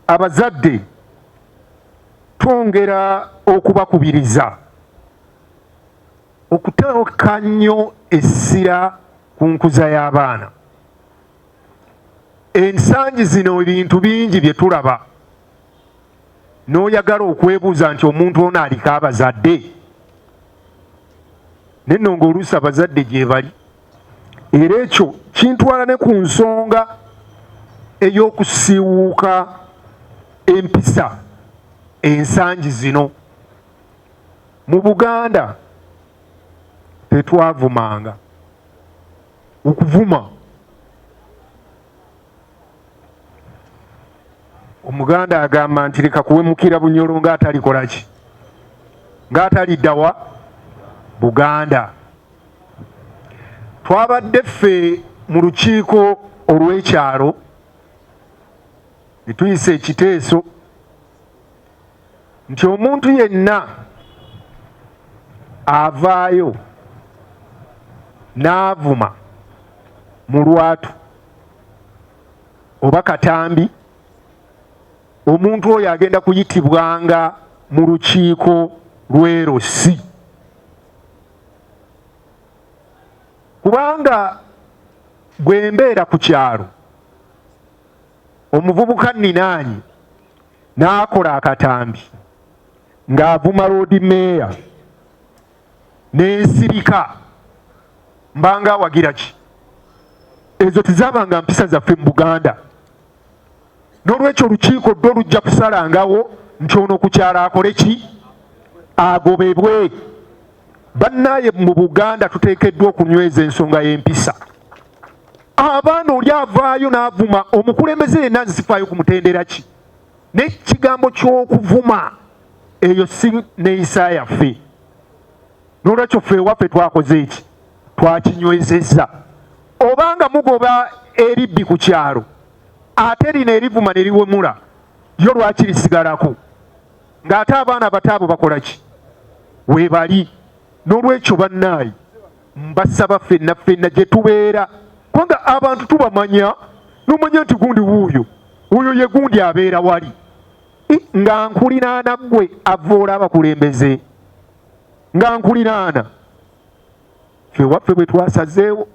Abazadde twongera okubakubiriza okuteeka nnyo essira ku nkuza y'abaana. Ensangi zino ebintu bingi bye tulaba n'oyagala okwebuuza nti omuntu ono aliko abazadde, naye nno ng'oluusi abazadde gye bali. Era ekyo kintwala ne ku nsonga ey'okusiiwuuka empisa ensangi zino. Mu Buganda tetwavumanga. Okuvuma Omuganda agamba nti leka kuwemukira Bunyoro ng'atalikola ki, ng'ataliddawa Buganda. Twabadde ffe mu lukiiko olw'ekyalo ne tuyisa ekiteeso nti omuntu yenna avaayo n'avuma mu lwatu oba katambi, omuntu oyo agenda kuyitibwanga mu lukiiko lw'erosi, kubanga bwe mbeera ku kyalo omuvubuka nninaanyi n'akola akatambi ng'avuma loodi meeya n'ensirika, mbanga awagira ki? Ezo tezabanga mpisa zaffe mu Buganda. N'olwekyo olukiiko ddo lujja kusalangawo nti ono ku kyalo akole ki, agobebwe. Bannaaye mu Buganda tuteekeddwa okunyweza ensonga y'empisa. Abaana oli avaayo n'avuma omukulembeze yenna, nze sifaayo ku mutendera ki, n'ekigambo ky'okuvuma eyo si neeyisa yaffe. N'olwekyo ffe ewaffe twakoze eki, twakinywezezza. Obanga mugoba eribbi ku kyalo, ate lino erivuma ne liwemula lyo lwaki lisigalako, ng'ate abaana abato abo bakola ki weebali? N'olwekyo bannaayi mbasaba ffenna ffenna gye tubeera, kubanga abantu tubamanya, n'omanya nti gundi wuuyo, oyo ye gundi abeera wali, nga nkulinaana ggwe avvoola abakulembeze, nga nkulinaana. Ffe waffe bwe twasazeewo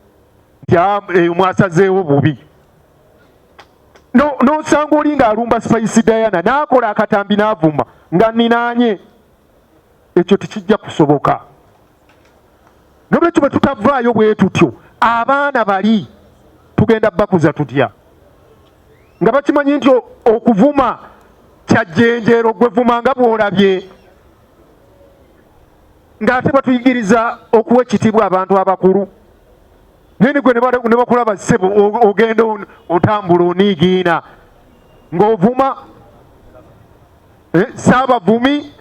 nti eyo mwasazeewo bubi. N'osanga oli ng'alumba Spice Diana n'akola akatambi n'avuma nga nninaanye, ekyo tekijja kusoboka. Nolwekyo bwe tutavaayo bwe tutyo, abaana bali tugenda bakuza tutya nga bakimanyi nti okuvuma kyajjenjeero, gwe vuma nga bw'olabye, ng'ate batuyigiriza okuwa ekitiibwa abantu abakulu, naye gwe ne bakulaba ssebo ogenda otambula oniigiina ng'ovuma saabavumi,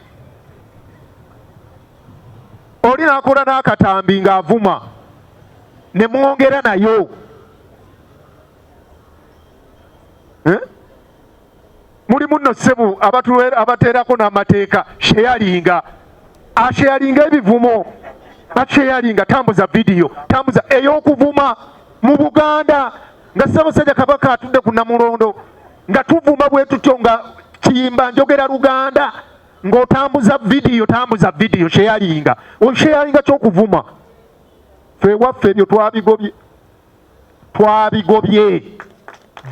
oli n'akola n'akatambi ng'avuma ne mwongera nayo. Mulimu nno ssebo abateerako n'amateeka, sheyalinga, asheyalinga ebivumo, asheyalinga, tambuza vidiyo, tambuza ey'okuvuma mu Buganda nga Ssaabasajja Kabaka atudde ku Namulondo, nga tuvuma bwe tutyo nga kiyimba njogera Luganda, ng'otambuza vidiyo, tambuza vidiyo, sheyalinga, osheyalinga ky'okuvuma. Ffe ewaffe ebyo twabigobye, twabigobye.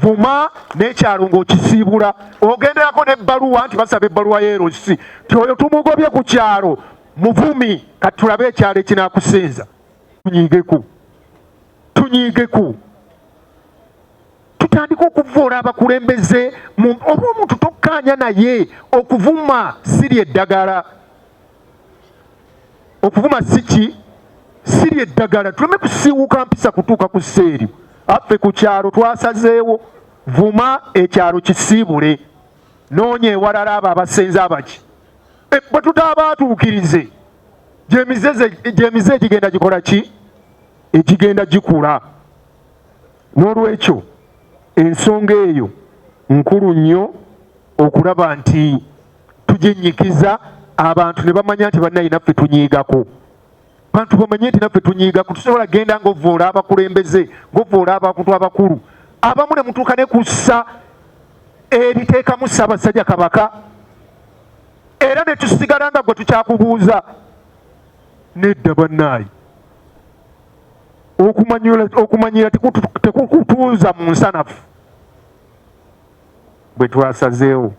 Vuma n'ekyalo ng'okisiibula, ogenderako n'ebbaluwa nti basaba ebbaluwa y'erosi ti oyo tumugobye ku kyalo muvumi, kati tulabe ekyalo ekinaakusinza. Tunyiigeku, tunyiigeku, tutandike okuvvoola abakulembeze. Oba omuntu tokkaanya naye, okuvuma siri eddagala, okuvuma siki siri eddagala. Tuleme kusiiwuuka mpisa kutuuka ku sseeryo. Affe ku kyalo twasazeewo vuma ekyalo kisiibule, noonya ewalala abo abasenze abaki. Bwe tutaabaatuukirize gyemize egigenda gikola ki, egigenda gikula. N'olwekyo ensonga eyo nkulu nnyo okulaba nti tuginnyikiza abantu ne bamanya nti bannaye naffe tunyiigako. Bantu bamanye nti naffe tunyiigako, tusobola genda ng'ovvoola abakulembeze, ng'ovvoola abantu abakulu abamu ne mutuuka ne kussa Eriteekamu Ssaabasajja Kabaka, era ne tusigala nga gwe tukyakubuuza. Nedda bannaayi, okumanyira tekukutuuza mu nsanafu. Bwe twasazeewo.